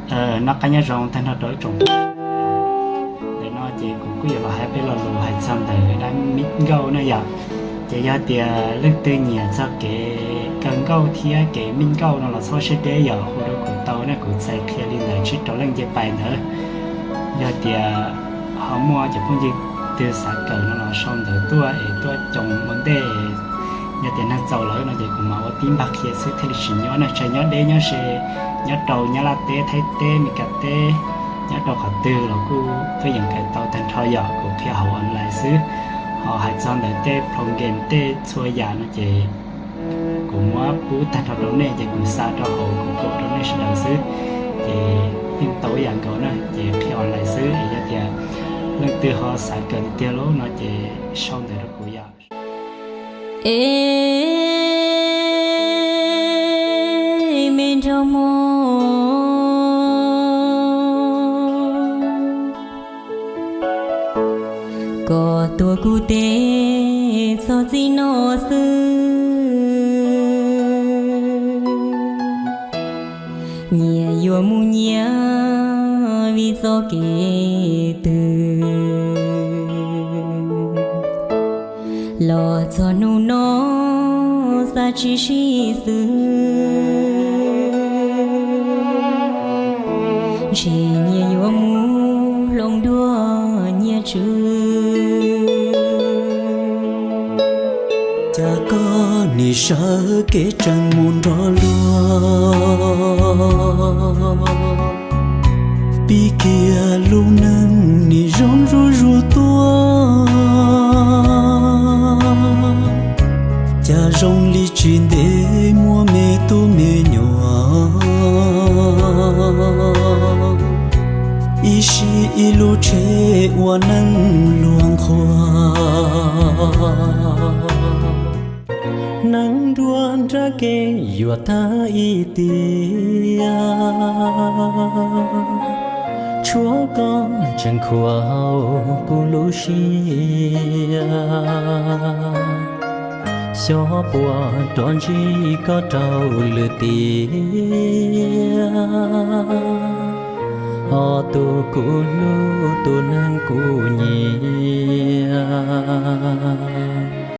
Noj qab nyob zoo tag nrho rau ib tsoom. Ntawm no ces kuv kuj yuav los hais peb lo lus hais txog ntawm dab mib nkauj na yom. Ces yog tias leej twg nyiam txog kev kaw nkauj thiab kev mib nkauj no los txhob siab deb yom, hu rau kuv tau na, kuv txais qhia li ntawd tsib rau leej nce pais ntawd. Yog tias ho muaj cov phooj ywg twg xav kawm no los sau ntawv tuaj es tuaj coo ua ntej. Yog tias neeg txaus lawm no ces kuv mam ua tib npag qhia xwb thiaj li tsis nyob na, tsis nyob deb nyob ze, nyob rau Nyab Laj teb, Thaib teb, Mes Kas teb, nyob rau qhov twg los kuj tuaj yeem kawm tau tag nrho yom, kuv qhia hauv online xwb. Ho hais txog ntawm tej pro game tej txhua yam no ces kuv muab pub tag nrho rau nej ces kuv xa rau hauv kuv kaum rau nej sawv daws xwb. Ces yeej tau ib yam nkaus na, ces qhia online xwb es yog tias leej twg ho xav kawm tiag tiag lawm no ces sau ntawv rau kuv yom. Es me nraug mog, koj tuav kuv tes txog txij no xwb, nyias yuav mus nyias vim txoj kev twg. Los txog hnub no xav tsis sib xwm, ntshe nyias yuav mus hloov dua nyias tswv. Cas koj nim sawv kev tseem mus nrog luag, pib kiag lub neej nim zoo zuj zus tuaj. Cas zoo li tsis ntev muaj me tub me nyuam, ib sij ib lub tsheb ua neej luag nqhuas. Neeg nruab nrab kev yuam tag ib tiam, tshuav koj tseem khuam hauv kuv lub siab. Xyov puas rov ntsib koj rau lwm tiam, ho tus kuv hlub tus neeg kuv nyiam.